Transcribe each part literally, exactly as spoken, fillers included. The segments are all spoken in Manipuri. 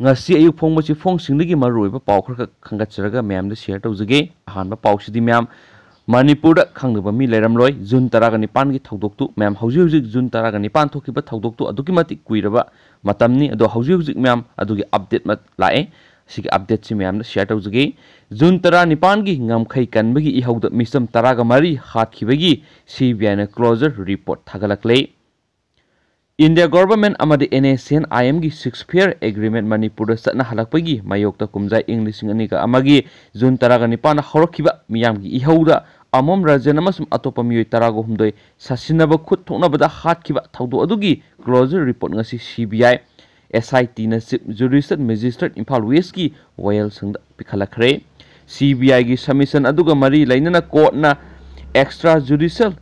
ꯉꯁꯤ ꯑꯌꯨꯛ ꯐꯣꯡꯕ ꯆꯦꯐꯣꯡꯁꯤꯡꯗꯒꯤ ꯃꯔꯨꯑꯣꯏꯕ ꯄꯥꯎ ꯈꯔꯈꯛ ꯈꯟꯒꯠꯆꯔꯒ ꯃꯌꯥꯝꯗ ꯁꯤꯌꯔ ꯇꯧꯖꯒꯦ꯫ ꯑꯍꯥꯟꯕ ꯄꯥꯎꯁꯤꯗꯤ ꯃꯌꯥꯝ ꯃꯅꯤꯄꯨꯔꯗ ꯈꯪꯗꯕ ꯃꯤ ꯂꯩꯔꯝꯂꯣꯏ꯫ ꯖꯨꯟ ꯇꯔꯥꯒ ꯅꯤꯄꯥꯟꯒꯤ ꯊꯧꯗꯣꯛꯇꯨ ꯃꯌꯥꯝ ꯍꯧꯖꯤꯛ ꯍꯧꯖꯤꯛ ꯖꯨꯟ ꯇꯔꯥꯒ ꯅꯤꯄꯥꯟ ꯊꯣꯛꯈꯤꯕ ꯊꯧꯗꯣꯛꯇꯨ ꯑꯗꯨꯛꯀꯤ ꯃꯇꯤꯛ ꯀꯨꯏꯔꯕ ꯃꯇꯝꯅꯤ꯫ ꯑꯗꯣ ꯍꯧꯖꯤꯛ ꯍꯧꯖꯤꯛ ꯃꯌꯥꯝ ꯑꯗꯨꯒꯤ ꯑꯞꯗꯦꯠ ꯑꯃ ꯂꯥꯛꯑꯦ꯫ ꯁꯤꯒꯤ ꯑꯞꯗꯦꯠꯁꯤ ꯃꯌꯥꯝꯗ ꯁꯤꯌꯔ ꯇꯧꯖꯒꯦ꯫ ꯖꯨꯟ ꯇꯔꯥꯅꯤꯄꯥꯟꯒꯤ ꯉꯝꯈꯩ ꯀꯟꯕꯒꯤ ꯏꯍꯧꯗ ꯃꯤꯆꯝ ꯇꯔꯥꯒ ꯃꯔꯤ ꯍꯥꯠꯈꯤꯕꯒꯤ ꯁꯤ ꯕꯤ ꯑꯥꯏꯅ ꯀ꯭ꯂꯣꯖꯔ ꯔꯤꯄꯣꯔꯠ ꯊꯥꯒꯠꯂꯛꯂꯦ꯫ ꯏꯟꯗꯤꯌꯥ ꯒꯣꯚꯔꯟꯃꯦꯟꯠ ꯑꯃꯗꯤ ꯑꯦꯟ ꯑꯦꯁ ꯑꯦꯟ ꯑꯥꯏ ꯑꯦꯝꯒꯤ ꯁꯤꯖ ꯐꯦꯌꯔ ꯑꯦꯒ꯭ꯔꯤꯃꯦꯟꯠ ꯃꯅꯤꯄꯨꯔꯗ ꯆꯠꯅꯍꯜꯂꯛꯄꯒꯤ ꯃꯥꯌꯣꯛꯇ ꯀꯨꯝꯖꯥ ꯏꯪ ꯂꯤꯁꯤꯡ ꯑꯅꯤꯒ ꯑꯃꯒꯤ ꯖꯨꯟ ꯇꯔꯥꯒ ꯅꯤꯄꯥꯟꯗ ꯍꯧꯔꯛꯈꯤꯕ ꯃꯤꯌꯥꯝꯒꯤ ꯏꯍꯧꯗ ꯑꯃꯣꯝ ꯔꯟꯖꯟ ꯑꯃꯁꯨꯡ ꯑꯇꯣꯞꯄ ꯃꯤꯑꯣꯏ ꯇꯔꯥꯒ ꯍꯨꯝꯗꯣꯏ ꯁꯥꯁꯤꯟꯅꯕ ꯈꯨꯠ ꯊꯣꯛꯅꯕꯗ ꯍꯥꯠꯈꯤꯕ ꯊꯧꯗꯣꯛ ꯑꯗꯨꯒꯤ ꯀ꯭ꯂꯣꯖꯔ ꯔꯤꯄꯣꯔꯠ ꯉꯁꯤ ꯁꯤ ꯕꯤ ꯑꯥꯏ ꯑꯦꯁ ꯑꯥꯏ ꯇꯤꯅ ꯆꯤꯐ ꯖꯨꯗꯤꯁꯤꯌꯦꯜ ꯃꯦꯖꯤꯁꯇ꯭ꯔꯦꯠ ꯏꯝꯐꯥꯜ ꯋꯦꯁ꯭ꯠꯀꯤ ꯋꯥꯌꯦꯜꯁꯪꯗ ꯄꯤꯈꯠꯂꯛꯈ꯭ꯔꯦ꯫ ꯁꯤ ꯕꯤ ꯑꯥꯏꯒꯤ ꯁꯕꯃꯤꯁꯟ ꯑꯗꯨꯒ ꯃꯔꯤ ꯂꯩꯅꯅ ꯀꯣꯔꯠꯅ ꯑꯦꯛꯁꯇ꯭ꯔꯥ ꯖꯨꯗꯤꯁꯤꯌꯦꯜ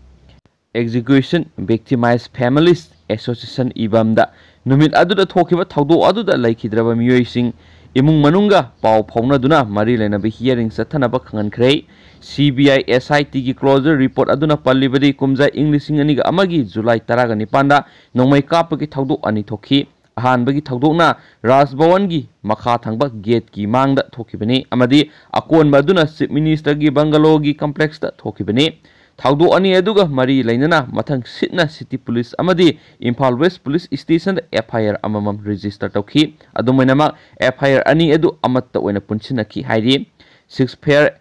ꯑꯦꯛꯖꯤꯀ꯭ꯌꯨꯁꯟ ꯚꯤꯛꯇꯤꯃꯥꯏꯖ ꯐꯦꯃꯤꯂꯤꯁ ꯑꯦꯁꯣꯁꯤꯌꯦꯁꯟ ꯏꯕꯝꯗ ꯅꯨꯃꯤꯠ ꯑꯗꯨꯗ ꯊꯣꯛꯈꯤꯕ ꯊꯧꯗꯣꯛ ꯑꯗꯨꯗ ꯂꯩꯈꯤꯗ꯭ꯔꯕ ꯃꯤꯑꯣꯏꯁꯤꯡ ꯏꯃꯨꯡ ꯃꯅꯨꯡꯒ ꯄꯥꯎ ꯐꯥꯎꯅꯗꯨꯅ ꯃꯔꯤ ꯂꯩꯅꯕ ꯍꯤꯌꯥꯔꯤꯡ ꯆꯠꯊꯅꯕ ꯈꯪꯍꯟꯈ꯭ꯔꯦ꯫ ꯁꯤ ꯕꯤ ꯑꯥꯏ ꯑꯦꯁ ꯑꯥꯏ ꯇꯤꯒꯤ ꯀ꯭ꯂꯣꯖꯔ ꯔꯤꯄꯣꯔꯠ ꯑꯗꯨꯅ ꯄꯜꯂꯤꯕꯗꯤ ꯀꯨꯝꯖꯥ ꯏꯪ ꯂꯤꯁꯤꯡ ꯑꯅꯤꯒ ꯑꯃꯒꯤ ꯖꯨꯂꯥꯏ ꯇꯔꯥꯒ ꯅꯤꯄꯥꯟꯗ ꯅꯣꯡꯃꯩ ꯀꯥꯞꯄꯒꯤ ꯊꯧꯗꯣꯛ ꯑꯅꯤ ꯊꯣꯛꯈꯤ꯫ ꯑꯍꯥꯟꯕꯒꯤ ꯊꯧꯗꯣꯛꯅ ꯔꯥꯖ ꯚꯋꯟꯒꯤ ꯃꯈꯥ ꯊꯪꯕ ꯒꯦꯠꯀꯤ ꯃꯥꯡꯗ ꯊꯣꯛꯈꯤꯕꯅꯤ ꯑꯃꯗꯤ ꯑꯀꯣꯟꯕ ꯑꯗꯨꯅ ꯆꯤꯐ ꯃꯤꯅꯤꯁꯇꯔꯒꯤ ꯕꯪꯒꯂꯣꯒꯤ ꯀꯝꯄ꯭ꯂꯦꯛꯁꯇ ꯊꯣꯛꯈꯤꯕꯅꯤ꯫ ꯊꯧꯗꯣꯛ ꯑꯅꯤ ꯑꯗꯨꯒ ꯃꯔꯤ ꯂꯩꯅꯅ ꯃꯊꯪ ꯁꯤꯠꯅ ꯁꯤꯇꯤ ꯄꯨꯂꯤꯁ ꯑꯃꯗꯤ ꯏꯝꯐꯥꯜ ꯋꯦꯁ꯭ꯠ ꯄꯨꯂꯤꯁ ꯁ꯭ꯇꯦꯁꯟꯗ ꯑꯦꯐ ꯑꯥꯏ ꯑꯥꯔ ꯑꯃꯃꯝ ꯔꯦꯖꯤꯁꯇꯔ ꯇꯧꯈꯤ꯫ ꯑꯗꯨꯝ ꯑꯣꯏꯅꯃꯛ, ꯑꯦꯐ ꯑꯥꯏ ꯑꯥꯔ ꯑꯅꯤ ꯑꯗꯨ ꯑꯃꯠꯇ ꯑꯣꯏꯅ ꯄꯨꯟꯁꯤꯟꯅꯈꯤ ꯍꯥꯏꯔꯤ꯫ ꯁꯤꯖ ꯐꯦꯌꯔ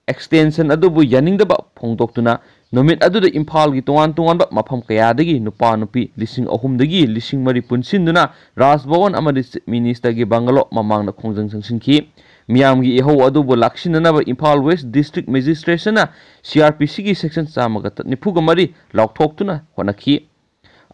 ꯑꯦꯛꯁꯇꯦꯟꯁꯟ ꯑꯗꯨꯕꯨ ꯌꯥꯅꯤꯡꯗꯕ ꯐꯣꯡꯗꯣꯛꯇꯨꯅ ꯅꯨꯃꯤꯠ ꯑꯗꯨꯗ ꯏꯝꯐꯥꯜꯒꯤ ꯇꯣꯉꯥꯟ ꯇꯣꯉꯥꯟꯕ ꯃꯐꯝ ꯀꯌꯥꯗꯒꯤ ꯅꯨꯄꯥ ꯅꯨꯄꯤ ꯂꯤꯁꯤꯡ ꯑꯍꯨꯝꯗꯒꯤ ꯂꯤꯁꯤꯡ ꯃꯔꯤ ꯄꯨꯟꯁꯤꯟꯗꯨꯅ ꯔꯥꯖ ꯚꯋꯟ ꯑꯃꯗꯤ ꯆꯤꯐ ꯃꯤꯅꯤꯁꯇꯔꯒꯤ ꯕꯪꯒꯂꯣ ꯃꯃꯥꯡꯗ ꯈꯣꯡꯖꯪ ꯆꯪꯁꯤꯟꯈꯤ꯫ ꯃꯤꯌꯥꯝꯒꯤ ꯏꯍꯧ ꯑꯗꯨꯕꯨ ꯂꯥꯛꯁꯤꯟꯅꯅꯕ ꯏꯝꯐꯥꯜ ꯋꯦꯁ꯭ꯠ ꯗꯤꯁꯇ꯭ꯔꯤꯛ ꯃꯦꯖꯤꯁꯇ꯭ꯔꯦꯁꯟꯅ ꯁꯤ ꯑꯥꯔ ꯄꯤ ꯁꯤꯒꯤ ꯁꯦꯛꯁꯟ ꯆꯥꯝꯃꯒ ꯅꯤꯐꯨꯒ ꯃꯔꯤ ꯂꯥꯎꯊꯣꯛꯇꯨꯅ ꯍꯣꯠꯅꯈꯤ꯫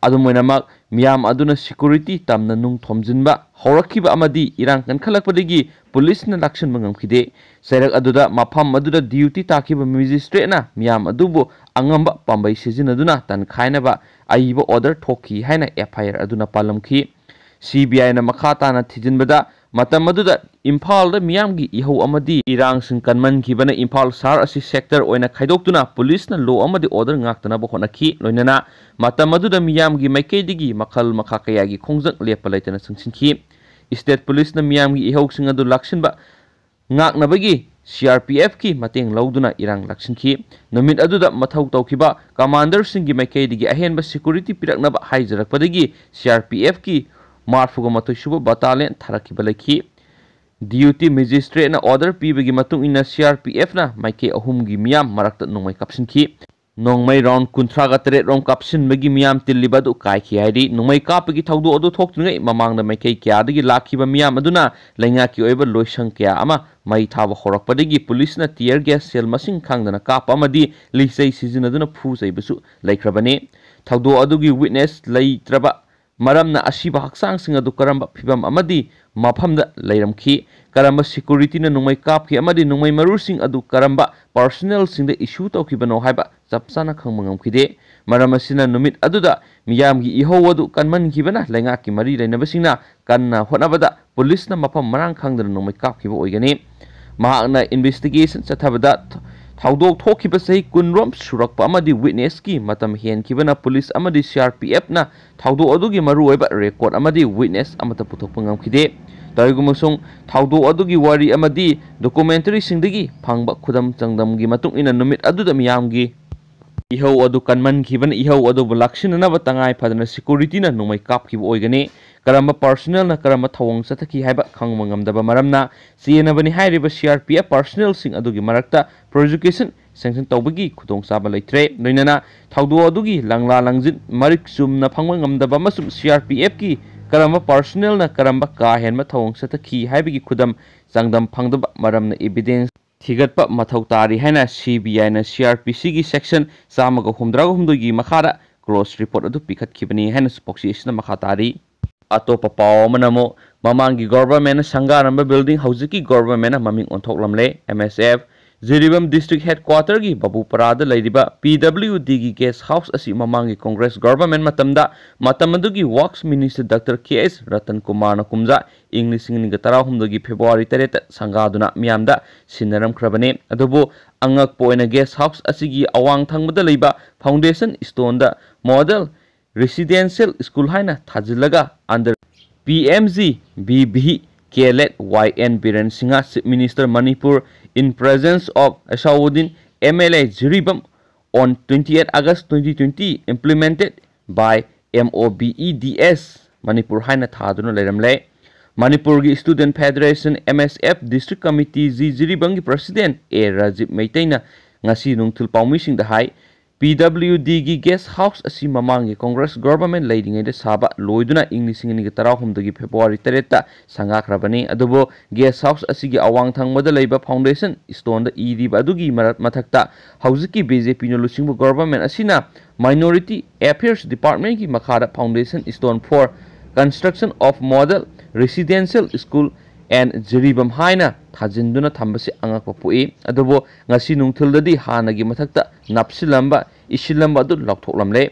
ꯑꯗꯨꯝ ꯑꯣꯏꯅꯃꯛ, ꯃꯤꯌꯥꯝ ꯑꯗꯨꯅ ꯁꯦꯀ꯭ꯌꯨꯔꯤꯇꯤ ꯇꯝꯅ ꯅꯨꯡ ꯊꯣꯝꯖꯤꯟꯕ ꯍꯧꯔꯛꯈꯤꯕ ꯑꯃꯗꯤ ꯏꯔꯥꯡ ꯀꯟꯈꯠꯂꯛꯄꯗꯒꯤ ꯄꯨꯂꯤꯁꯅ ꯂꯥꯛꯁꯤꯟꯕ ꯉꯝꯈꯤꯗꯦ꯫ ꯆꯩꯔꯛ ꯑꯗꯨꯗ ꯃꯐꯝ ꯑꯗꯨꯗ ꯗ꯭ꯌꯨꯇꯤ ꯇꯥꯈꯤꯕ ꯃꯦꯖꯤꯁꯇ꯭ꯔꯦꯠꯅ ꯃꯤꯌꯥꯝ ꯑꯗꯨꯕꯨ ꯑꯉꯝꯕ ꯄꯥꯝꯕꯩ ꯁꯤꯖꯤꯟꯅꯗꯨꯅ ꯇꯟꯈꯥꯏꯅꯕ ꯑꯏꯕ ꯑꯣꯔꯗꯔ ꯊꯣꯛꯈꯤ ꯍꯥꯏꯅ ꯑꯦꯐ ꯑꯥꯏ ꯑꯥꯔ ꯑꯗꯨꯅ ꯄꯥꯜꯂꯝꯈꯤ꯫ ꯁꯤ ꯕꯤ ꯑꯥꯏꯅ ꯃꯈꯥ ꯇꯥꯅ ꯊꯤꯖꯤꯟꯕꯗ, ꯃꯇꯝ ꯑꯗꯨꯗ ꯏꯝꯐꯥꯜꯗ ꯃꯤꯌꯥꯝꯒꯤ ꯏꯍꯧ ꯑꯃꯗꯤ ꯏꯔꯥꯡꯁꯤꯡ ꯀꯟꯃꯟꯈꯤꯕꯅ ꯏꯝꯐꯥꯜ ꯁꯍꯔ ꯑꯁꯤ ꯁꯦꯛꯇꯔ ꯑꯣꯏꯅ ꯈꯥꯏꯗꯣꯛꯇꯨꯅ ꯄꯨꯂꯤꯁꯅ ꯂꯣ ꯑꯃꯗꯤ ꯑꯣꯔꯗꯔ ꯉꯥꯛꯇꯅꯕ ꯍꯣꯠꯅꯈꯤ꯫ ꯂꯣꯏꯅꯅ ꯃꯇꯝ ꯑꯗꯨꯗ ꯃꯤꯌꯥꯝꯒꯤ ꯃꯥꯏꯀꯩꯗꯒꯤ ꯃꯈꯜ ꯃꯈꯥ ꯀꯌꯥꯒꯤ ꯈꯣꯡꯖꯪ ꯂꯦꯞꯄ ꯂꯩꯇꯅ ꯆꯪꯁꯤꯟꯈꯤ꯫ State Policeꯅ ꯃꯤꯌꯥꯝꯒꯤ ꯏꯍꯧꯁꯤꯡ ꯑꯗꯨ ꯂꯥꯛꯁꯤꯟꯕ ꯉꯥꯛꯅꯕꯒꯤ CRPFꯀꯤ ꯃꯇꯦꯡ ꯂꯧꯗꯨꯅ ꯏꯔꯥꯡ ꯂꯥꯛꯁꯤꯟꯈꯤ꯫ ꯅꯨꯃꯤꯠ ꯑꯗꯨꯗ ꯃꯊꯧ ꯇꯧꯈꯤꯕ commanderꯁꯤꯡꯒꯤ ꯃꯥꯏꯀꯩꯗꯒꯤ ꯑꯍꯦꯟꯕ security ꯄꯤꯔꯛꯅꯕ ꯍꯥꯏꯖꯔꯛꯄꯗꯒꯤ CRPFꯀꯤ ꯃꯔꯤꯐꯨ ꯃꯥꯊꯣꯏ ꯁꯨꯕ battalion ꯊꯥꯔꯛꯈꯤꯕ ꯂꯩꯈꯤ꯫ Deputy Magistrateꯅ order ꯄꯤꯕꯒꯤ ꯃꯇꯨꯡ ꯏꯟꯅ CRPFꯅ ꯃꯥꯏꯀꯩ ꯑꯍꯨꯝꯒꯤ ꯃꯤꯌꯥꯝ ꯃꯔꯛꯇ ꯅꯣꯡꯃꯩ ꯀꯥꯞꯁꯤꯟꯈꯤ꯫ ꯅꯣꯡꯃꯩ round ꯀꯨꯟꯊ꯭ꯔꯥꯒ ꯇꯔꯦꯠ ꯔꯣꯝ ꯀꯥꯞꯁꯤꯟꯕꯒꯤ ꯃꯤꯌꯥꯝ ꯇꯤꯜꯂꯤꯕ ꯑꯗꯨ ꯀꯥꯏꯈꯤ ꯍꯥꯏꯔꯤ꯫ ꯅꯣꯡꯃꯩ ꯀꯥꯞꯄꯒꯤ ꯊꯧꯗꯣꯛ ꯑꯗꯨ ꯊꯣꯛꯇ꯭ꯔꯤꯉꯩ ꯃꯃꯥꯡꯗ ꯃꯥꯏꯀꯩ ꯀꯌꯥꯗꯒꯤ ꯂꯥꯛꯈꯤꯕ ꯃꯤꯌꯥꯝ ꯑꯗꯨꯅ ꯂꯩꯉꯥꯛꯀꯤ ꯑꯣꯏꯕ ꯂꯣꯏꯁꯪ ꯀꯌꯥ ꯑꯃ ꯃꯩ ꯊꯥꯕ ꯍꯧꯔꯛꯄꯗꯒꯤ ꯄꯨꯂꯤꯁꯅ tear gas shell ꯃꯁꯤꯡ ꯈꯪꯗꯅ ꯀꯥꯞꯄ ꯑꯃꯗꯤ ꯂꯤꯆꯩ ꯁꯤꯖꯤꯟꯅꯗꯨꯅ ꯐꯨ ꯆꯩꯕꯁꯨ ꯂꯩꯈ꯭ꯔꯕꯅꯤ꯫ ꯊꯧꯗꯣꯛ ꯑꯗꯨꯒꯤ witness ꯂꯩꯇ꯭ꯔꯕ ꯃꯔꯝꯅ ꯑꯁꯤꯕ ꯍꯛꯆꯥꯡꯁꯤꯡ ꯑꯗꯨ ꯀꯔꯝꯕ ꯐꯤꯚꯝ ꯑꯃꯗꯤ ꯃꯐꯝꯗ ꯂꯩꯔꯝꯈꯤ, ꯀꯔꯝꯕ securityꯅ ꯅꯣꯡꯃꯩ ꯀꯥꯞꯈꯤ ꯑꯃꯗꯤ ꯅꯣꯡꯃꯩ ꯃꯔꯨꯁꯤꯡ ꯑꯗꯨ ꯀꯔꯝꯕ personnelꯁꯤꯡꯗ issue ꯇꯧꯈꯤꯕꯅꯣ ꯍꯥꯏꯕ ꯆꯞ ꯆꯥꯅ ꯈꯪꯕ ꯉꯝꯈꯤꯗꯦ꯫ ꯃꯔꯝ ꯑꯁꯤꯅ ꯅꯨꯃꯤꯠ ꯑꯗꯨꯗ ꯃꯤꯌꯥꯝꯒꯤ ꯏꯍꯧ ꯑꯗꯨ ꯀꯟꯃꯟꯈꯤꯕꯅ ꯂꯩꯉꯥꯛꯀꯤ ꯃꯔꯤ ꯂꯩꯅꯕꯁꯤꯡꯅ ꯀꯟꯅ ꯍꯣꯠꯅꯕꯗ ꯄꯨꯂꯤꯁꯅ ꯃꯐꯝ ꯃꯔꯥꯡ ꯈꯪꯗꯅ ꯅꯣꯡꯃꯩ ꯀꯥꯞꯈꯤꯕ ꯑꯣꯏꯒꯅꯤ꯫ ꯃꯍꯥꯛꯅ investigation ꯆꯠꯊꯕꯗ ꯊꯧꯗꯣꯛ ꯊꯣꯛꯈꯤꯕ ꯆꯍꯤ ꯀꯨꯟ ꯔꯣꯝ ꯁꯨꯔꯛꯄ ꯑꯃꯗꯤ witnessꯀꯤ ꯃꯇꯝ ꯍꯦꯟꯈꯤꯕꯅ ꯄꯨꯂꯤꯁ ꯑꯃꯗꯤ CRPFꯅ ꯊꯧꯗꯣꯛ ꯑꯗꯨꯒꯤ ꯃꯔꯨꯑꯣꯏꯕ record ꯑꯃꯗꯤ witness ꯑꯃꯠꯇ ꯄꯨꯊꯣꯛꯄ ꯉꯝꯈꯤꯗꯦ꯫ ꯇꯧꯏꯒꯨꯝꯕꯁꯨꯡ ꯊꯧꯗꯣꯛ ꯑꯗꯨꯒꯤ ꯋꯥꯔꯤ ꯑꯃꯗꯤ documentaryꯁꯤꯡꯗꯒꯤ ꯐꯪꯕ ꯈꯨꯗꯝ ꯆꯥꯡꯗꯝꯒꯤ ꯃꯇꯨꯡ ꯏꯟꯅ ꯅꯨꯃꯤꯠ ꯑꯗꯨꯗ ꯃꯤꯌꯥꯝꯒꯤ ꯏꯍꯧ ꯑꯗꯨ ꯀꯟꯃꯟꯈꯤꯕꯅ ꯏꯍꯧ ꯑꯗꯨꯕꯨ ꯂꯥꯛꯁꯤꯟꯅꯅꯕ ꯇꯉꯥꯏ ꯐꯗꯅ securityꯅ ꯅꯣꯡꯃꯩ ꯀꯥꯞꯈꯤꯕ ꯑꯣꯏꯒꯅꯤ꯫ ꯀꯔꯝꯕ personnelꯅ ꯀꯔꯝꯕ ꯊꯧꯑꯣꯡ ꯆꯠꯊꯈꯤ ꯍꯥꯏꯕ ꯈꯪꯕ ꯉꯝꯗꯕ ꯃꯔꯝꯅ ꯆꯦꯟꯅꯕꯅꯤ ꯍꯥꯏꯔꯤꯕ CRPF personnelꯁꯤꯡ ꯑꯗꯨꯒꯤ ꯃꯔꯛꯇ prosecution sanction ꯇꯧꯕꯒꯤ ꯈꯨꯗꯣꯡꯆꯥꯕ ꯂꯩꯇ꯭ꯔꯦ꯫ ꯂꯣꯏꯅꯅ ꯊꯧꯗꯣꯛ ꯑꯗꯨꯒꯤ ꯂꯪꯂꯥ ꯂꯪꯖꯤꯟ ꯃꯔꯤꯛ ꯆꯨꯝꯅ ꯐꯪꯕ ꯉꯝꯗꯕ ꯑꯃꯁꯨꯡ CRPFꯀꯤ ꯀꯔꯝꯕ personnelꯅ ꯀꯔꯝꯕ ꯀꯥ ꯍꯦꯟꯕ ꯊꯧꯑꯣꯡ ꯆꯠꯊꯈꯤ ꯍꯥꯏꯕꯒꯤ ꯈꯨꯗꯝ ꯆꯥꯡꯗꯝ ꯐꯪꯗꯕ ꯃꯔꯝꯅ evidence ꯊꯤꯒꯠꯄ ꯃꯊꯧ ꯇꯥꯔꯤ ꯍꯥꯏꯅ CBIꯅ CrPCꯒꯤ section ꯆꯥꯝꯃꯒ ꯍꯨꯝꯗ꯭ꯔꯥꯒ ꯍꯨꯝꯗꯣꯏꯒꯤ ꯃꯈꯥꯗ cross report ꯑꯗꯨ ꯄꯤꯈꯠꯈꯤꯕꯅꯤ ꯍꯥꯏꯅꯁꯨ ꯄꯥꯎꯆꯦ ꯑꯁꯤꯅ ꯃꯈꯥ ꯇꯥꯔꯤ꯫ ꯑꯇꯣꯞꯄ ꯄꯥꯎ ꯑꯃꯅ ꯑꯃꯨꯛ ꯃꯃꯥꯡꯒꯤ governmentꯅ ꯁꯪꯒꯥꯔꯝꯕ building ꯍꯧꯖꯤꯛꯀꯤ governmentꯅ ꯃꯃꯤꯡ ꯑꯣꯟꯊꯣꯛꯂꯝꯂꯦ꯫ MSF ꯖꯤꯔꯤꯕꯥꯝ district headquarterꯒꯤ ꯕꯕꯨꯄꯔꯥꯗ ꯂꯩꯔꯤꯕ PWDꯒꯤ guest house ꯑꯁꯤ ꯃꯃꯥꯡꯒꯤ Congress government ꯃꯇꯝꯗ ꯃꯇꯝ ꯑꯗꯨꯒꯤ Works Minister Doctor ꯀꯦ ꯑꯦꯁ ꯔꯇꯟ ꯀꯨꯃꯥꯔꯅ ꯀꯨꯝꯖꯥ ꯏꯪ ꯂꯤꯁꯤꯡ ꯑꯅꯤꯒ ꯇꯔꯥꯍꯨꯝꯗꯣꯏꯒꯤ February ꯇꯔꯦꯠꯇ ꯁꯪꯒꯥꯗꯨꯅ ꯃꯤꯌꯥꯝꯗ ꯁꯤꯟꯅꯔꯝꯈ꯭ꯔꯕꯅꯤ꯫ ꯑꯗꯨꯕꯨ ꯑꯉꯛꯄ ꯑꯣꯏꯅ guest house ꯑꯁꯤꯒꯤ ꯑꯋꯥꯡ ꯊꯪꯕꯗ ꯂꯩꯕ foundation stoneꯗ model residential school ꯍꯥꯏꯅ ꯊꯥꯖꯤꯜꯂꯒ under P M G B B K led Y N Biren Singha, Chief Minister Manipur, in presence of Asauddin, M L A Jiribam, on twenty-eight August twenty twenty, implemented by MOBEDS Manipur ꯍꯥꯏꯅ ꯊꯥꯗꯨꯅ ꯂꯩꯔꯝꯂꯦ꯫ ꯃꯅꯤꯄꯨꯔꯒꯤ Student Federation, M S F, District Committee ꯖꯤ ꯖꯤꯔꯤꯕꯥꯝꯒꯤ President ꯑꯦ ꯔꯥꯖꯤꯕ ꯃꯩꯇꯩꯅ ꯉꯁꯤ ꯅꯨꯡꯊꯤꯜ ꯄꯥꯎꯃꯤꯁꯤꯡꯗ ꯍꯥꯏ, P W Dꯒꯤ guest house ꯑꯁꯤ ꯃꯃꯥꯡꯒꯤ Congress government ꯂꯩꯔꯤꯉꯩꯗ ꯁꯥꯕ ꯂꯣꯏꯗꯨꯅ ꯏꯪ ꯂꯤꯁꯤꯡ ꯑꯅꯤꯒ ꯇꯔꯥꯍꯨꯝꯗꯣꯏꯒꯤ February ꯇꯔꯦꯠꯇ ꯁꯪꯒꯥꯈ꯭ꯔꯕꯅꯤ꯫ ꯑꯗꯨꯕꯨ guest house ꯑꯁꯤꯒꯤ ꯑꯋꯥꯡ ꯊꯪꯕꯗ ꯂꯩꯕ foundation stoneꯗ ꯏꯔꯤꯕ ꯑꯗꯨꯒꯤ ꯃꯔꯛ-, ꯃꯊꯛꯇ ꯍꯧꯖꯤꯛꯀꯤ B J Pꯅ ꯂꯨꯆꯤꯡꯕ government ꯑꯁꯤꯅ Minority Affairs Departmentꯀꯤ ꯃꯈꯥꯗ foundation stone for construction of model residential school and Jiribam ꯍꯥꯏꯅ ꯊꯥꯖꯤꯟꯗꯨꯅ ꯊꯝꯕꯁꯤ ꯑꯉꯛꯄ ꯄꯣꯛꯏ꯫ ꯑꯗꯨꯕꯨ ꯉꯁꯤ ꯅꯨꯡꯊꯤꯜꯗꯗꯤ ꯍꯥꯟꯅꯒꯤ ꯃꯊꯛꯇ ꯅꯞꯁꯤꯜꯂꯝꯕ, ꯏꯁꯤꯜꯂꯝꯕ ꯑꯗꯨ ꯂꯧꯊꯣꯛꯂꯝꯂꯦ꯫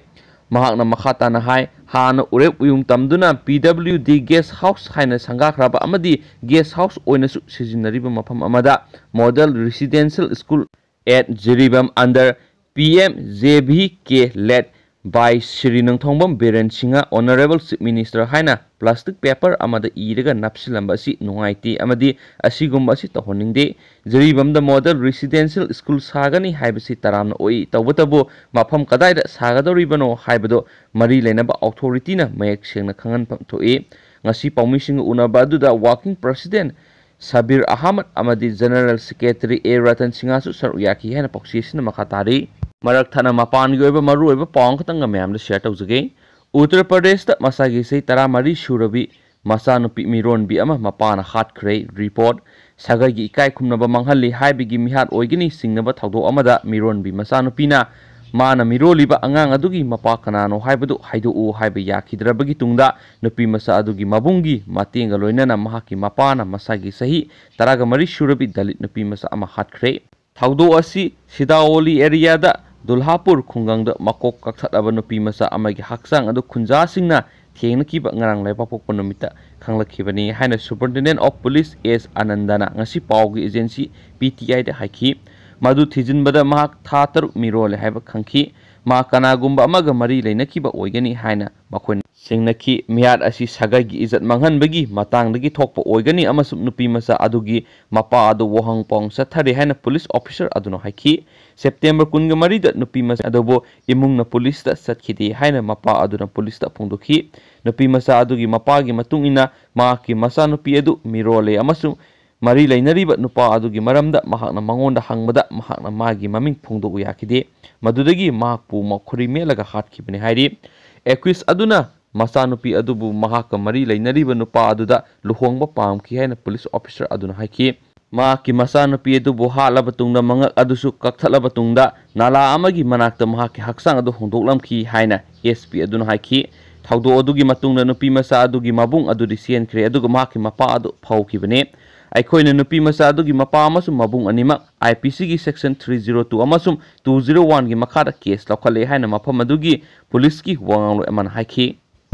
ꯃꯍꯥꯛꯅ ꯃꯈꯥ ꯇꯥꯅ ꯍꯥꯏ, ꯍꯥꯟꯅ ꯎꯔꯦꯞ ꯎꯌꯨꯡ ꯇꯝꯗꯨꯅ P W D guest house ꯍꯥꯏꯅ ꯁꯪꯒꯥꯈ꯭ꯔꯕ ꯑꯃꯗꯤ guest house ꯑꯣꯏꯅꯁꯨ ꯁꯤꯖꯤꯟꯅꯔꯤꯕ ꯃꯐꯝ ꯑꯃꯗ Model Residential School at Jiribam under P M G B K led by Shri Nongthombam Biren Singh, Honourable Chief Minister ꯍꯥꯏꯅ plastic paper ꯑꯃꯗ ꯏꯔꯒ ꯅꯞꯁꯤꯜꯂꯝꯕ ꯑꯁꯤ ꯅꯨꯡꯉꯥꯏꯇꯦ ꯑꯃꯗꯤ ꯑꯁꯤꯒꯨꯝꯕ ꯑꯁꯤ ꯇꯧꯍꯟꯅꯤꯡꯗꯦ꯫ ꯖꯤꯔꯤꯕꯥꯝꯗ Model Residential School ꯁꯥꯒꯅꯤ ꯍꯥꯏꯕꯁꯤ ꯇꯔꯥꯝꯅ ꯑꯣꯛꯏ꯫ ꯇꯧꯕꯇꯕꯨ ꯃꯐꯝ ꯀꯗꯥꯏꯗ ꯁꯥꯒꯗꯧꯔꯤꯕꯅꯣ ꯍꯥꯏꯕꯗꯨ ꯃꯔꯤ ꯂꯩꯅꯕ authorityꯅ ꯃꯌꯦꯛ ꯁꯦꯡꯅ ꯈꯪꯍꯟꯐꯝ ꯊꯣꯛꯏ꯫ ꯉꯁꯤ ꯄꯥꯎꯃꯤꯁꯤꯡꯒ ꯎꯅꯕ ꯑꯗꯨꯗ Working President ꯁꯕꯤꯔ ꯑꯍꯃꯗ ꯑꯃꯗꯤ General Secretary ꯑꯦ ꯔꯇꯟ ꯁꯤꯡꯍꯁꯨ ꯁꯔꯨꯛ ꯌꯥꯈꯤ ꯍꯥꯏꯅ ꯄꯥꯎꯆꯦ ꯑꯁꯤꯅ ꯃꯈꯥ ꯇꯥꯔꯤ꯫ ꯃꯔꯛ ꯊꯠꯅ ꯃꯄꯥꯟꯒꯤ ꯑꯣꯏꯕ ꯃꯔꯨꯑꯣꯏꯕ ꯄꯥꯎ ꯑꯃꯈꯛꯇꯪꯒ ꯃꯌꯥꯝꯗ share ꯇꯧꯖꯒꯦ꯫ ꯎꯠꯇꯔ ꯄ꯭ꯔꯗꯦꯁꯇ ꯃꯁꯥꯒꯤ ꯆꯍꯤ ꯇꯔꯥꯃꯔꯤ ꯁꯨꯔꯕꯤ ꯃꯆꯥꯅꯨꯄꯤ ꯃꯤꯔꯣꯟꯕꯤ ꯑꯃ ꯃꯄꯥꯅ ꯍꯥꯠꯈ꯭ꯔꯦ꯫ Report꯫ ꯁꯥꯒꯩꯒꯤ ꯏꯀꯥꯏ ꯈꯨꯝꯅꯕ ꯃꯥꯡꯍꯜꯂꯤ ꯍꯥꯏꯕꯒꯤ ꯃꯤꯍꯥꯠ ꯑꯣꯏꯒꯅꯤ ꯆꯤꯡꯅꯕ ꯊꯧꯗꯣꯛ ꯑꯃꯗ ꯃꯤꯔꯣꯟꯕꯤ ꯃꯆꯥꯅꯨꯄꯤꯅ ꯃꯥꯅ ꯃꯤꯔꯣꯜꯂꯤꯕ ꯑꯉꯥꯡ ꯑꯗꯨꯒꯤ ꯃꯄꯥ ꯀꯅꯥꯅꯣ ꯍꯥꯏꯕꯗꯨ ꯍꯥꯏꯗꯣꯛꯎ ꯍꯥꯏꯕ ꯌꯥꯈꯤꯗ꯭ꯔꯕꯒꯤ ꯇꯨꯡꯗ ꯅꯨꯄꯤ ꯃꯆꯥ ꯑꯗꯨꯒꯤ ꯃꯕꯨꯡꯒꯤ ꯃꯇꯦꯡꯒ ꯂꯣꯏꯅꯅ ꯃꯍꯥꯛꯀꯤ ꯃꯄꯥꯅ ꯃꯁꯥꯒꯤ ꯆꯍꯤ ꯇꯔꯥꯒ ꯃꯔꯤ ꯁꯨꯔꯕꯤ ꯗꯂꯤꯠ ꯅꯨꯄꯤ ꯃꯆꯥ ꯑꯃ ꯍꯥꯠꯈ꯭ꯔꯦ꯫ ꯊꯧꯗꯣꯛ ꯑꯁꯤ ꯁꯤꯗꯥꯋꯣꯂꯤ areaꯗ ꯗꯨꯜꯍꯥꯄꯨꯔ ꯈꯨꯡꯒꯪꯗ ꯃꯀꯣꯛ ꯀꯛꯊꯠꯂꯕ ꯅꯨꯄꯤ ꯃꯆꯥ ꯑꯃꯒꯤ ꯍꯛꯆꯥꯡ ꯑꯗꯨ ꯈꯨꯟꯖꯥꯁꯤꯡꯅ ꯊꯦꯡꯅꯈꯤꯕ ꯉꯔꯥꯡ ꯂꯩꯕꯥꯛꯄꯣꯛꯄ ꯅꯨꯃꯤꯠꯇ ꯈꯪꯂꯛꯈꯤꯕꯅꯤ ꯍꯥꯏꯅ Superintendent of Police ꯑꯦꯁ ꯑꯅꯟꯗꯅ ꯉꯁꯤ ꯄꯥꯎꯒꯤ agency P T Iꯗ ꯍꯥꯏꯈꯤ꯫ ꯃꯗꯨ ꯊꯤꯖꯤꯟꯕꯗ ꯃꯍꯥꯛ ꯊꯥ ꯇꯔꯨꯛ ꯃꯤꯔꯣꯜꯂꯦ ꯍꯥꯏꯕ ꯈꯪꯈꯤ꯫ ꯃꯥ ꯀꯅꯥꯒꯨꯝꯕ ꯑꯃꯒ ꯃꯔꯤ ꯂꯩꯅꯈꯤꯕ ꯑꯣꯏꯒꯅꯤ ꯍꯥꯏꯅ ꯃꯈꯣꯏꯅ ꯁꯤꯡꯅꯈꯤ꯫ ꯃꯤꯍꯥꯠ ꯑꯁꯤ ꯁꯥꯒꯩꯒꯤ ꯏꯖꯠ ꯃꯥꯡꯍꯟꯕꯒꯤ ꯃꯇꯥꯡꯗꯒꯤ ꯊꯣꯛꯄ ꯑꯣꯏꯒꯅꯤ ꯑꯃꯁꯨꯡ ꯅꯨꯄꯤ ꯃꯆꯥ ꯑꯗꯨꯒꯤ ꯃꯄꯥ ꯑꯗꯨ ꯋꯥꯍꯪ ꯄꯥꯎꯍꯪ ꯆꯠꯊꯔꯤ ꯍꯥꯏꯅ ꯄꯨꯂꯤꯁ ꯑꯣꯐꯤꯁꯔ ꯑꯗꯨꯅ ꯍꯥꯏꯈꯤ꯫ ꯁꯦꯞꯇꯦꯝꯕꯔ ꯀꯨꯟꯒ ꯃꯔꯤꯗ ꯅꯨꯄꯤ ꯃꯆꯥ ꯑꯗꯨꯕꯨ ꯏꯃꯨꯡꯅ ꯄꯨꯂꯤꯁꯇ ꯆꯠꯈꯤꯗꯦ ꯍꯥꯏꯅ ꯃꯄꯥ ꯑꯗꯨꯅ ꯄꯨꯂꯤꯁꯇ ꯐꯣꯡꯗꯣꯛꯈꯤ꯫ ꯅꯨꯄꯤ ꯃꯆꯥ ꯑꯗꯨꯒꯤ ꯃꯄꯥꯒꯤ ꯃꯇꯨꯡ ꯏꯟꯅ, ꯃꯍꯥꯛꯀꯤ ꯃꯆꯥꯅꯨꯄꯤ ꯑꯗꯨ ꯃꯤꯔꯣꯜꯂꯦ ꯑꯃꯁꯨꯡ ꯃꯔꯤ ꯂꯩꯅꯔꯤꯕ ꯅꯨꯄꯥ ꯑꯗꯨꯒꯤ ꯃꯔꯝꯗ ꯃꯍꯥꯛꯅ ꯃꯉꯣꯟꯗ ꯍꯪꯕꯗ ꯃꯍꯥꯛꯅ ꯃꯥꯒꯤ ꯃꯃꯤꯡ ꯐꯣꯡꯗꯣꯛꯎ ꯌꯥꯈꯤꯗꯦ꯫ ꯃꯗꯨꯗꯒꯤ ꯃꯍꯥꯛꯄꯨ ꯃꯈꯨꯔꯤ ꯃꯦꯠꯂꯒ ꯍꯥꯠꯈꯤꯕꯅꯤ ꯍꯥꯏꯔꯤ꯫ ꯑꯦꯀ꯭ꯌꯨꯁ ꯑꯗꯨꯅ ꯃꯆꯥꯅꯨꯄꯤ ꯑꯗꯨꯕꯨ ꯃꯍꯥꯛꯀ ꯃꯔꯤ ꯂꯩꯅꯔꯤꯕ ꯅꯨꯄꯥ ꯑꯗꯨꯗ ꯂꯨꯍꯣꯡꯕ ꯄꯥꯝꯈꯤ ꯍꯥꯏꯅ ꯄꯨꯂꯤꯁ ꯑꯣꯐꯤꯁꯔ ꯑꯗꯨꯅ ꯍꯥꯏꯈꯤ꯫ ꯃꯍꯥꯛꯀꯤ ꯃꯆꯥꯅꯨꯄꯤ ꯑꯗꯨꯕꯨ ꯍꯥꯠꯂꯕ ꯇꯨꯡꯗ ꯃꯉꯛ ꯑꯗꯨꯁꯨ ꯀꯛꯊꯠꯂꯕ ꯇꯨꯡꯗ ꯅꯥꯂꯥ ꯑꯃꯒꯤ ꯃꯅꯥꯛꯇ ꯃꯍꯥꯛꯀꯤ ꯍꯛꯆꯥꯡ ꯑꯗꯨ ꯍꯨꯟꯗꯣꯛꯂꯝꯈꯤ ꯍꯥꯏꯅ ꯑꯦꯁ ꯄꯤ ꯑꯗꯨꯅ ꯍꯥꯏꯈꯤ꯫ ꯊꯧꯗꯣꯛ ꯑꯗꯨꯒꯤ ꯃꯇꯨꯡꯗ ꯅꯨꯄꯤ ꯃꯆꯥ ꯑꯗꯨꯒꯤ ꯃꯕꯨꯡ ꯑꯗꯨꯗꯤ ꯆꯦꯟꯈ꯭ꯔꯦ, ꯑꯗꯨꯒ ꯃꯍꯥꯛꯀꯤ ꯃꯄꯥ ꯑꯗꯨ ꯐꯧꯈꯤꯕꯅꯤ꯫ ꯑꯩꯈꯣꯏꯅ ꯅꯨꯄꯤ ꯃꯆꯥ ꯑꯗꯨꯒꯤ ꯃꯄꯥ ꯑꯃꯁꯨꯡ ꯃꯕꯨꯡ ꯑꯅꯤꯃꯛ ꯑꯥꯏ ꯄꯤ ꯁꯤꯒꯤ ꯁꯦꯛꯁꯟ ꯊ꯭ꯔꯤ ꯖꯤꯔꯣ ꯇꯨ ꯑꯃꯁꯨꯡ ꯇꯨ ꯖꯤꯔꯣ ꯋꯥꯟꯒꯤ ꯃꯈꯥꯗ ꯀꯦꯁ ꯂꯧꯈꯠꯂꯦ ꯍꯥꯏꯅ ꯃꯐꯝ ꯑꯗꯨꯒꯤ ꯄꯨꯂꯤꯁꯀꯤ ꯋꯥꯉꯥꯡꯂꯣꯏ ꯑꯃꯅ ꯍꯥꯏꯈꯤ꯫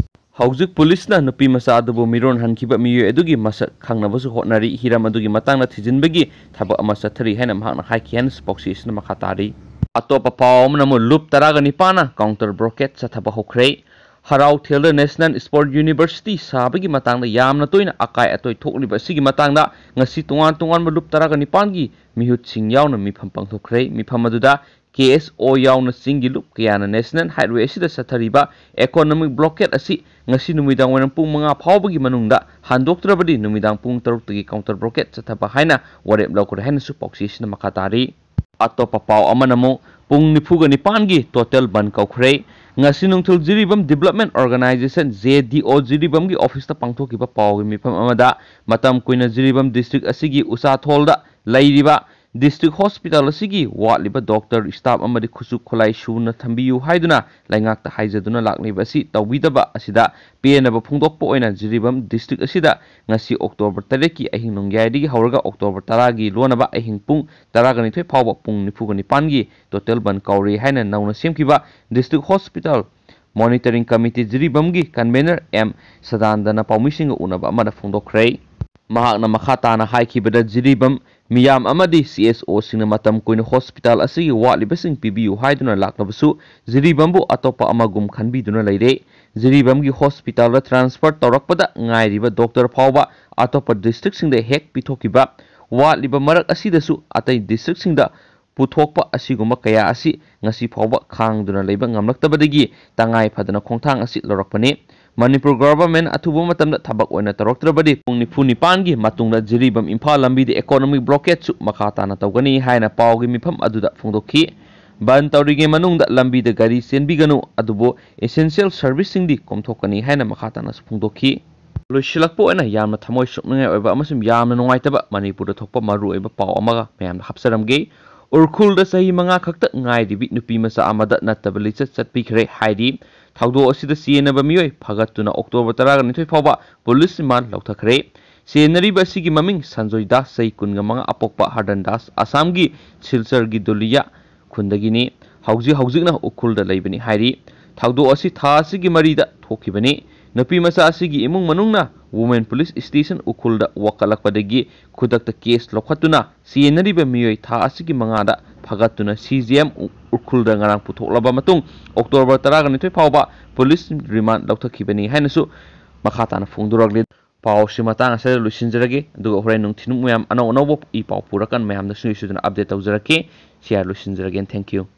ꯍꯧꯖꯤꯛ ꯄꯨꯂꯤꯁꯅ ꯅꯨꯄꯤ ꯃꯆꯥ ꯑꯗꯨꯕꯨ ꯃꯤꯔꯣꯟ ꯍꯟꯈꯤꯕ ꯃꯤꯑꯣꯏ ꯑꯗꯨꯒꯤ ꯃꯁꯛ ꯈꯪꯅꯕꯁꯨ ꯍꯣꯠꯅꯔꯤ꯫ ꯍꯤꯔꯝ ꯑꯗꯨꯒꯤ ꯃꯇꯥꯡꯗ ꯊꯤꯖꯤꯟꯕꯒꯤ ꯊꯕꯛ ꯑꯃ ꯆꯠꯊꯔꯤ ꯍꯥꯏꯅ ꯃꯍꯥꯛꯅ ꯍꯥꯏꯈꯤ ꯍꯥꯏꯅꯁꯨ ꯄꯥꯎꯆꯦ ꯑꯁꯤꯅ ꯃꯈꯥ ꯇꯥꯔꯤ꯫ ꯑꯇꯣꯞꯄ ꯄꯥꯎ ꯑꯃꯅ ꯑꯃꯨꯛ ꯂꯨꯞ ꯇꯔꯥꯒ ꯅꯤꯄꯥꯟꯅ ꯀꯥꯎꯟꯇꯔ ꯕ꯭ꯂꯣꯀꯦꯠ ꯆꯠꯊꯕ ꯍꯧꯈ꯭ꯔꯦ꯫ ꯍꯔꯥꯎ ꯊꯦꯜꯗ ꯅꯦꯁꯅꯦꯜ ꯁ꯭ꯄꯣꯔꯠ ꯌꯨꯅꯤꯚꯔꯁꯤꯇꯤ ꯁꯥꯕꯒꯤ ꯃꯇꯥꯡꯗ ꯌꯥꯝꯅ ꯇꯣꯏꯅ ꯑꯀꯥꯏ ꯑꯇꯣꯏ ꯊꯣꯛꯂꯤꯕ ꯑꯁꯤꯒꯤ ꯃꯇꯥꯡꯗ ꯉꯁꯤ ꯇꯣꯉꯥꯟ ꯇꯣꯉꯥꯟꯕ ꯂꯨꯞ ꯇꯔꯥꯒ ꯅꯤꯄꯥꯟꯒꯤ ꯃꯤꯍꯨꯠꯁꯤꯡ ꯌꯥꯎꯅ ꯃꯤꯐꯝ ꯄꯥꯡꯊꯣꯛꯈ꯭ꯔꯦ꯫ ꯃꯤꯐꯝ ꯑꯗꯨꯗ ꯀꯦ ꯑꯦꯁ ꯑꯣ ꯌꯥꯎꯅ ꯆꯤꯡꯒꯤ ꯂꯨꯞ ꯀꯌꯥꯅ ꯅꯦꯁꯅꯦꯜ ꯍꯥꯏꯋꯦ ꯑꯁꯤꯗ ꯆꯠꯊꯔꯤꯕ ꯏꯀꯣꯅꯣꯃꯤꯛ ꯕ꯭ꯂꯣꯀꯦꯠ ꯑꯁꯤ ꯉꯁꯤ ꯅꯨꯃꯤꯗꯥꯡ ꯋꯥꯏꯔꯝ ꯄꯨꯡ ꯃꯉꯥ ꯐꯥꯎꯕꯒꯤ ꯃꯅꯨꯡꯗ ꯍꯟꯗꯣꯛꯇ꯭ꯔꯕꯗꯤ ꯅꯨꯃꯤꯗꯥꯡ ꯄꯨꯡ ꯇꯔꯨꯛꯇꯒꯤ ꯀꯥꯎꯟꯇꯔ ꯕ꯭ꯂꯣꯀꯦꯠ ꯆꯠꯊꯕ ꯍꯥꯏꯅ ꯋꯥꯔꯦꯞ ꯂꯧꯈ꯭ꯔꯦ ꯍꯥꯏꯅꯁꯨ ꯄꯥꯎꯆꯦ ꯑꯁꯤꯅ ꯃꯈꯥ ꯇꯥꯔꯤ꯫ ꯑꯇꯣꯞꯄ ꯄꯥꯎ ꯑꯃꯅ ꯑꯃꯨꯛ ꯄꯨꯡ ꯅꯤꯐꯨꯒ ꯅꯤꯄꯥꯟꯒꯤ ꯇꯣꯇꯦꯜ ꯕꯟ ꯀꯧꯈ꯭ꯔꯦ꯫ ꯉꯁꯤ ꯅꯨꯡꯊꯤꯜ ꯖꯤꯔꯤꯕꯥꯝ ꯗꯤꯕꯦꯂꯞꯃꯦꯟ ꯑꯣꯔꯒꯅꯥꯏꯖꯦꯁꯟ, ꯖꯦ ꯗꯤ ꯑꯣ, ꯖꯤꯔꯤꯕꯥꯝꯒꯤ ꯑꯣꯐꯤꯁꯇ ꯄꯥꯡꯊꯣꯛꯈꯤꯕ ꯄꯥꯎꯒꯤ ꯃꯤꯐꯝ ꯑꯃꯗ ꯃꯇꯝ ꯀꯨꯏꯅ ꯖꯤꯔꯤꯕꯥꯝ ꯗꯤꯁꯇ꯭ꯔꯤꯛ ꯑꯁꯤꯒꯤ ꯎꯆꯥꯊꯣꯜꯗ ꯂꯩꯔꯤꯕ ꯗꯤꯁꯇ꯭ꯔꯤꯛ ꯍꯣꯁꯄꯤꯇꯥꯜ ꯑꯁꯤꯒꯤ ꯋꯥꯠꯂꯤꯕ ꯗꯣꯛꯇꯔ, ꯁ꯭ꯇꯥꯐ ꯑꯃꯗꯤ ꯈꯨꯠꯁꯨ ꯈꯨꯠꯂꯥꯏ ꯁꯨꯅ ꯊꯝꯕꯤꯌꯨ ꯍꯥꯏꯗꯨꯅ ꯂꯩꯉꯥꯛꯇ ꯍꯥꯏꯖꯗꯨꯅ ꯂꯥꯛꯂꯤꯕ ꯑꯁꯤ ꯇꯧꯕꯤꯗꯕ ꯑꯁꯤꯗ ꯄꯦꯟꯅꯕ ꯐꯣꯡꯗꯣꯛꯄ ꯑꯣꯏꯅ ꯖꯤꯔꯤꯕꯥꯝ ꯗꯤꯁꯇ꯭ꯔꯤꯛ ꯑꯁꯤꯗ ꯉꯁꯤ ꯑꯣꯛꯇꯣꯕꯔ ꯇꯔꯦꯠꯀꯤ ꯑꯍꯤꯡ ꯅꯣꯡꯌꯥꯏꯗꯒꯤ ꯍꯧꯔꯒ ꯑꯣꯛꯇꯣꯕꯔ ꯇꯔꯥꯒꯤ ꯂꯣꯟꯅꯕ ꯑꯍꯤꯡ ꯄꯨꯡ ꯇꯔꯥꯒ ꯅꯤꯊꯣꯏ ꯐꯥꯎꯕ ꯄꯨꯡ ꯅꯤꯐꯨꯒ ꯅꯤꯄꯥꯟꯒꯤ ꯇꯣꯇꯦꯜ ꯕꯟ ꯀꯧꯔꯦ ꯍꯥꯏꯅ ꯅꯧꯅ ꯁꯦꯝꯈꯤꯕ ꯗꯤꯁꯇ꯭ꯔꯤꯛ ꯍꯣꯁꯄꯤꯇꯥꯜ ꯃꯣꯅꯤꯇꯔꯤꯡ ꯀꯃꯤꯇꯤ ꯖꯤꯔꯤꯕꯥꯝꯒꯤ ꯀꯟꯚꯦꯅꯔ ꯑꯦꯝ ꯁꯗꯥꯅꯟꯗꯅ ꯄꯥꯎꯃꯤꯁꯤꯡꯒ ꯎꯅꯕ ꯑꯃꯗ ꯐꯣꯡꯗꯣꯛꯈ꯭ꯔꯦ꯫ ꯃꯍꯥꯛꯅ ꯃꯈꯥ ꯇꯥꯅ ꯍꯥꯏꯈꯤꯕꯗ, ꯖꯤꯔꯤꯕꯥꯝ ꯃꯤꯌꯥꯝ ꯑꯃꯗꯤ ꯁꯤ ꯑꯦꯁ ꯑꯣꯁꯤꯡꯅ ꯃꯇꯝ ꯀꯨꯏꯅ ꯍꯣꯁꯄꯤꯇꯥꯜ ꯑꯁꯤꯒꯤ ꯋꯥꯠꯂꯤꯕꯁꯤꯡ ꯄꯤꯕꯤꯌꯨ ꯍꯥꯏꯗꯨꯅ ꯂꯥꯛꯂꯕꯁꯨ, ꯖꯤꯔꯤꯕꯥꯝꯕꯨ ꯑꯇꯣꯞꯄ ꯑꯃꯒꯨꯝ ꯈꯟꯕꯤꯗꯨꯅ ꯂꯩꯔꯦ꯫ ꯖꯤꯔꯤꯕꯥꯝꯒꯤ ꯍꯣꯁꯄꯤꯇꯥꯜꯗ ꯇ꯭ꯔꯥꯟꯁꯐꯔ ꯇꯧꯔꯛꯄꯗ ꯉꯥꯏꯔꯤꯕ ꯗꯣꯛꯇꯔ ꯐꯥꯎꯕ ꯑꯇꯣꯞꯄ ꯗꯤꯁꯇ꯭ꯔꯤꯛꯁꯤꯡꯗ ꯍꯦꯛ ꯄꯤꯊꯣꯛꯈꯤꯕ, ꯋꯥꯠꯂꯤꯕ ꯃꯔꯛ ꯑꯁꯤꯗꯁꯨ ꯑꯇꯩ ꯗꯤꯁꯇ꯭ꯔꯤꯛꯁꯤꯡꯗ ꯄꯨꯊꯣꯛꯄ ꯑꯁꯤꯒꯨꯝꯕ ꯀꯌꯥ ꯑꯁꯤ ꯉꯁꯤ ꯐꯥꯎꯕ ꯈꯥꯡꯗꯨꯅ ꯂꯩꯕ ꯉꯝꯂꯛꯇꯕꯗꯒꯤ ꯇꯉꯥꯏ ꯐꯗꯅ ꯈꯣꯡꯊꯥꯡ ꯑꯁꯤ ꯂꯧꯔꯛꯄꯅꯤ꯫ ꯃꯅꯤꯄꯨꯔ ꯒꯣꯚꯔꯟꯃꯦꯟꯠ ꯑꯊꯨꯕ ꯃꯇꯝꯗ ꯊꯕꯛ ꯑꯣꯏꯅ ꯇꯧꯔꯛꯇ꯭ꯔꯕꯗꯤ ꯄꯨꯡ ꯅꯤꯐꯨ ꯅꯤꯄꯥꯟꯒꯤ ꯃꯇꯨꯡꯗ ꯖꯤꯔꯤꯕꯥꯝ ꯏꯝꯐꯥꯜ ꯂꯝꯕꯤꯗ ꯏꯀꯣꯅꯣꯃꯤꯛ ꯕ꯭ꯂꯣꯀꯦꯠꯁꯨ ꯃꯈꯥ ꯇꯥꯅ ꯇꯧꯒꯅꯤ ꯍꯥꯏꯅ ꯄꯥꯎꯒꯤ ꯃꯤꯐꯝ ꯑꯗꯨꯗ ꯐꯣꯡꯗꯣꯛꯈꯤ꯫ ꯕꯟ ꯇꯧꯔꯤꯉꯩ ꯃꯅꯨꯡꯗ ꯂꯝꯕꯤꯗ ꯒꯥꯔꯤ ꯆꯦꯟꯕꯤꯒꯅꯨ, ꯑꯗꯨꯕꯨ ꯑꯦꯁꯦꯟꯁꯤꯌꯦꯜ ꯁꯔꯚꯤꯁꯁꯤꯡꯗꯤ ꯀꯣꯝꯊꯣꯛꯀꯅꯤ ꯍꯥꯏꯅ ꯃꯈꯥ ꯇꯥꯅꯁꯨ ꯐꯣꯡꯗꯣꯛꯈꯤ꯫ ꯂꯣꯏꯁꯤꯜꯂꯛꯄ ꯑꯣꯏꯅ ꯌꯥꯝꯅ ꯊꯃꯣꯏ ꯁꯣꯛꯅꯤꯡꯉꯥꯏ ꯑꯣꯏꯕ ꯑꯃꯁꯨꯡ ꯌꯥꯝꯅ ꯅꯨꯡꯉꯥꯏꯇꯕ ꯃꯅꯤꯄꯨꯔꯗ ꯊꯣꯛꯄ ꯃꯔꯨꯑꯣꯏꯕ ꯄꯥꯎ ꯑꯃꯒ ꯃꯌꯥꯝꯗ ꯍꯥꯞꯆꯔꯝꯒꯦ꯫ ꯎꯔꯈꯨꯜꯗ ꯆꯍꯤ ꯃꯉꯥ ꯈꯛꯇ ꯉꯥꯏꯔꯤꯕꯤ ꯅꯨꯄꯤ ꯃꯆꯥ ꯑꯃꯗ ꯅꯠꯇꯕ ꯂꯤꯆꯠ ꯆꯠꯄꯤꯈ꯭ꯔꯦ ꯍꯥꯏꯔꯤ꯫ ꯊꯧꯗꯣꯛ ꯑꯁꯤꯗ ꯆꯦꯟꯅꯕ ꯃꯤꯑꯣꯏ ꯐꯥꯒꯠꯇꯨꯅ ꯑꯣꯛꯇꯣꯕꯔ ꯇꯔꯥꯒ ꯅꯤꯊꯣꯏ ꯐꯥꯎꯕ ꯄꯨꯂꯤꯁ ꯔꯤꯃꯥꯟ ꯂꯧꯊꯈ꯭ꯔꯦ꯫ ꯆꯦꯟꯅꯔꯤꯕ ꯑꯁꯤꯒꯤ ꯃꯃꯤꯡ ꯁꯟꯖꯣꯏ ꯗꯥꯁ, ꯆꯍꯤ ꯀꯨꯟꯒ ꯃꯉꯥ, ꯑꯄꯣꯛꯄ ꯍꯔꯗꯟ ꯗꯥꯁ, ꯑꯁꯥꯝꯒꯤ ꯁꯤꯜꯆꯔꯒꯤ ꯗꯨꯂꯤꯌꯥ ꯈꯨꯟꯗꯒꯤꯅꯤ꯫ ꯍꯧꯖꯤꯛ ꯍꯧꯖꯤꯛꯅ ꯎꯈ꯭ꯔꯨꯜꯗ ꯂꯩꯕꯅꯤ ꯍꯥꯏꯔꯤ꯫ ꯊꯧꯗꯣꯛ ꯑꯁꯤ ꯊꯥ ꯑꯁꯤꯒꯤ ꯃꯔꯤꯗ ꯊꯣꯛꯈꯤꯕꯅꯤ꯫ ꯅꯨꯄꯤ ꯃꯆꯥ ꯑꯁꯤꯒꯤ ꯏꯃꯨꯡ ꯃꯅꯨꯡꯅ ꯋꯨꯃꯦꯟ ꯄꯨꯂꯤꯁ ꯁ꯭ꯇꯦꯁꯟ ꯎꯈ꯭ꯔꯨꯜꯗ ꯋꯥꯀꯠꯂꯛꯄꯗꯒꯤ ꯈꯨꯗꯛꯇ ꯀꯦꯁ ꯂꯧꯈꯠꯇꯨꯅ ꯆꯦꯟꯅꯔꯤꯕ ꯃꯤꯑꯣꯏ ꯊꯥ ꯑꯁꯤꯒꯤ ꯃꯉꯥꯗ ꯐꯥꯒꯠꯇꯨꯅ ꯁꯤ ꯖꯤ ꯑꯦꯝ ꯎ-, ꯎꯈ꯭ꯔꯨꯜꯗ ꯉꯔꯥꯡ ꯄꯨꯊꯣꯛꯂꯕ ꯃꯇꯨꯡ ꯑꯣꯛꯇꯣꯕꯔ ꯇꯔꯥꯒ ꯅꯤꯊꯣꯏ ꯐꯥꯎꯕ ꯄꯨꯂꯤꯁ ꯔꯤꯃꯥꯟ ꯂꯧꯊꯈꯤꯕꯅꯤ ꯍꯥꯏꯅꯁꯨ ꯃꯈꯥ ꯇꯥꯅ ꯐꯣꯡꯗꯣꯔꯛꯂꯤ꯫ ꯄꯥꯎꯁꯤ ꯃꯇꯥꯡ ꯑꯁꯤꯗ ꯂꯣꯏꯁꯤꯟꯖꯔꯒꯦ, ꯑꯗꯨꯒ ꯍꯣꯔꯦꯟ ꯅꯨꯡꯊꯤꯜ ꯃꯌꯥꯝ ꯑꯅꯧ ꯑꯅꯧꯕ ꯏ ꯄꯥꯎ ꯄꯨꯔꯀꯥꯟ ꯃꯌꯥꯝꯗ ꯁꯨꯡꯁꯣꯏ ꯁꯣꯏꯗꯅ ꯑꯞꯗꯦꯠ ꯇꯧꯖꯔꯛꯀꯦ꯫ ꯁꯤ ꯑꯥꯔ ꯂꯣꯏꯁꯤꯟꯖꯔꯒꯦ꯫ Thank you꯫